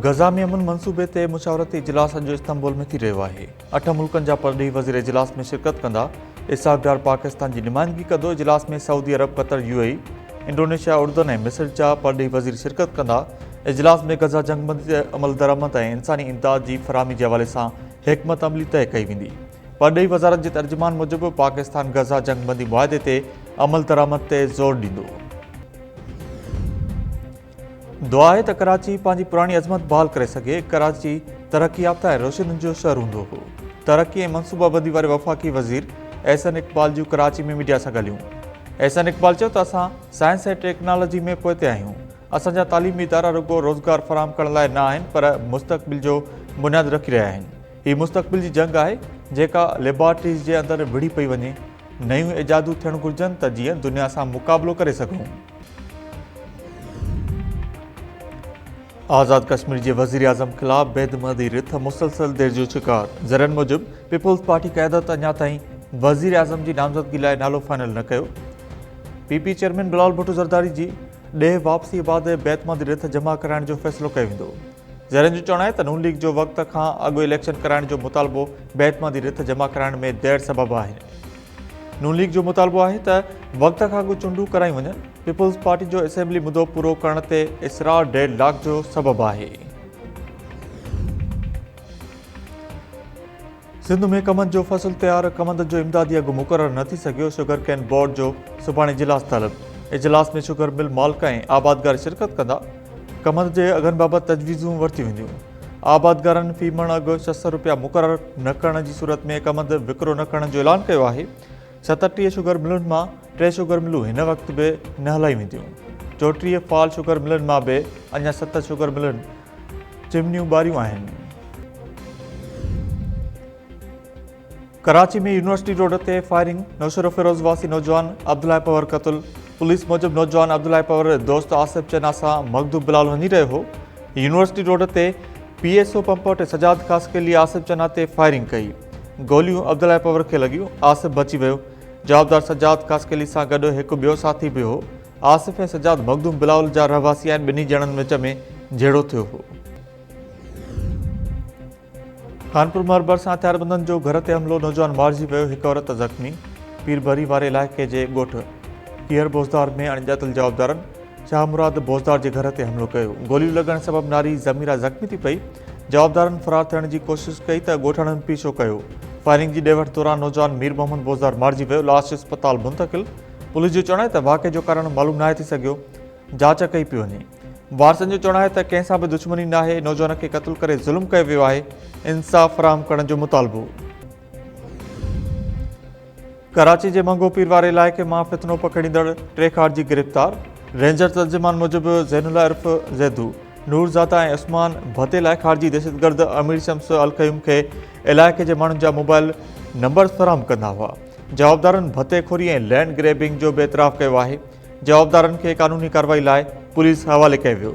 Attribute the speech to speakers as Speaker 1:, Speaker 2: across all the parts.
Speaker 1: Gaza ۾ امن منصوبي تي مشاورتي اجلاس اڄ استنبول ۾ ٿي رهيو آهي. اٺ ملڪن جا پرڏيهي وزير اجلاس ۾ شرڪت ڪندا. اسحاق ڊار پاڪستان جي نمائندگي ڪندو. اجلاس ۾ سعودي عرب، قطر، يو اي اي، انڊونيشيا، اردن ۽ مصر جا پرڏيهي وزير شرڪت ڪندا. اجلاس ۾ غزه جنگبندي تي عملدرآمد ۽ انساني امداد جي فراهمي جي حوالي سان حڪمت عملي طئي ڪئي ويندي. پرڏيهي وزارت جي ترجمان موجب پاڪستان غزه جنگبندي معاهدي تي عملدرآمد تي زور ڏيندو. دعا آهي ته ڪراچي پنهنجي پراڻي عظمت بحال ڪري سگهي، ڪراچي ترقي يافته ۽ روشنين جو شهر هوندو هو، ترقي ۽ منصوبابندي واري وفاقي وزير احسن اقبال جون ڪراچي ۾ ميڊيا سان ڳالهيون. احسن اقبال چيو ته اسان سائنس ۽ ٽيڪنالاجي ۾ پوئتي آهيون، اسان جا تعليمي ادارا رڳو روزگار فراهم ڪرڻ لاء نه آهن پر مستقبل جو بنياد رکي رهيا آهن، هي مستقبل جي جنگ آهي جيڪا ليبارٽريز جي اندر وڙهي پئي وڃي، نيون ايجادون ٿيڻ گهرجن ته جيئن دنيا سان مقابلو ڪري سگهون. آزاد ڪشمير جي وزيراعظم خلاف بيدمدي رٿ مسلسل دير جو شڪار، ذريعن موجب پيپلز پارٽي قيادت اڃا تائين وزيراعظم جي نامزدگي لاء نالو فائنل نه ڪيو، P P chairman Bilawal Bhutto Zardari جي ڏيهه واپسي بعد بيعتمادي رٿ جمع ڪرائڻ جو فيصلو ڪيو ويندو. ذريعن جو چوڻ آهي ته نون ليگ جو وقت کان اڳ اليڪشن ڪرائڻ جو مطالبو بيعتمادي رٿ جمع ڪرائڻ ۾ دير سبب آهي. نون ليگ جو مطالبو آهي ته وقت کان اڳ چونڊون ڪرايون وڃن، پيپلز پارٽي جو اسيمبلي مدو پورو ڪرڻ تي اصرار ڊيڊ لاڪ جو سبب آهي. سنڌ ۾ ڪمند جو فصل تيار، ڪمند جو امدادي اگهه مقرر نه ٿي سگهيو، شگر ڪين بورڊ جو سڀاڻي اجلاس طلب، اجلاس ۾ شگر مل مالڪ ۽ آبادگار شرڪت ڪندا، ڪمند جي اگهن بابت تجويزون ورتيون وينديون، آبادگارن في مڻ اگهه 600 رپيا مقرر نه ڪرڻ جي صورت ۾ ڪمند وڪرو نه ڪرڻ جو اعلان ڪيو آهي، 37 شگر ملن مان ٽي شگر ملون هن وقت به نه هلايون وينديون، 34 فعال شگر ملن مان به اڃا ست شگر ملن چمنيون ٻاريون آهن. ڪراچي ۾ يونيورسٽي روڊ تي فائرنگ، نوشهروفيروز واسي نوجوان عبدالله پنهور قتل، پوليس موجب نوجوان عبدالله پنهور دوست آصف چنا سان مخدوم بلال وڃي رهيو هو، يونيورسٽي روڊ تي پي ايس او پمپ وٽ سجاد خاصخيلي آصف چنا تي فائرنگ ڪئي، گوليون عبدالله پنهور کي لڳيون، آصف بچي ويو، جوابدار سجاد خاصخيلي سان گڏ هڪ ٻيو ساٿي به هو، آصف ۽ سجاد مخدوم بلاول جا رهواسي آهن، ٻنهي ڄڻن وچ ۾ جهيڙو ٿيو هو. خانپور مهر ڀرسان هٿياربندن جو گهر تي حملو، نوجوان مارجي ويو، هڪ عورت زخمي، پير ڀري واري علائقي جي ڳوٺ ڪيهر بوزدار ۾ اڻڄاتل جوابدارن شاهه مراد بوزدار جي گهر تي حملو ڪيو، گوليون لڳڻ سبب ناري ضميرا زخمي ٿي پئي، جوابدارن فرار ٿيڻ جي ڪوشش ڪئي ته ڳوٺاڻن پيڇو ڪيو، فائرنگ جي ڏي وٺ دوران نوجوان مير محمد بوزدار مارجي ويو، لاش اسپتال منتقل. پوليس جو چوڻ آهي ته واقعي جو ڪارڻ معلوم ناهي ٿي سگهيو، جاچ ڪئي پئي وڃي. وارثن جو چوڻ آهي ته ڪنهن سان به دشمني ناهي، نوجوان کي قتل ڪري ظلم ڪيو ويو آهي، انصاف فراهم ڪرڻ جو مطالبو. ڪراچي جي منگهو پير واري علائقي مان فتنو پکيڙيندڙ ٽي خارجي گرفتار، رينجر ترجمان موجب زين الله عرف زيدو، نور زاده ۽ عثمان ڀتي لاء خارجي دهشتگرد امير شمس القيوم کي علائقي جي ماڻهن جا موبائل نمبرز فراهم ڪندا هئا. جوابدارن ڀتي خوري ۽ لينڊ گريبنگ جو به اعتراف ڪيو آهي. جوابدارن کي قانوني ڪارروائي لاء پوليس حوالي ڪيو ويو.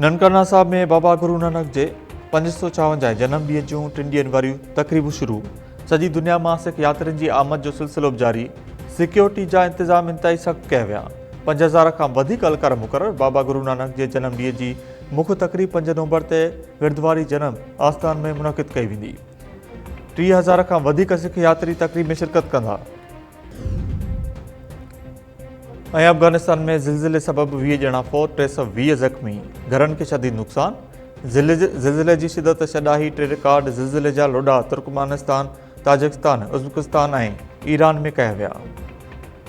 Speaker 1: ننڪانه صاحب ۾ بابا گرو نانڪ جي 556 جنم ڏينهن جون ٽن ڏينهن واريون تقريبون شروع، سڄي دنيا مان سک ياترين جي آمد جو سلسلو به جاري، سيڪيورٽي جا انتظام انتهائي سخت ڪيا ويا، 5000 کان وڌيڪ اهلڪار مقرر، بابا گرو نانڪ جي جنم ڏينهن جي مک تقريب پنج نومبر تي گردواري جنم آستان ۾ منعقد ڪئي ويندي، 30,000 کان وڌيڪ سک ياتري تقريب ۾ شرڪت ڪندا. ۽ افغانستان ۾ زلزلي سبب 20 ڄڻا فوت، 320 زخمي، گهرن کي شديد نقصان، زلزلي جي شدت ڇڏاهي ٽي رڪارڊ زلزلي جا لوڏا ترڪمانستان، تاجڪستان، ازبڪستان ۽ ايران ۾ ڪيا ويا.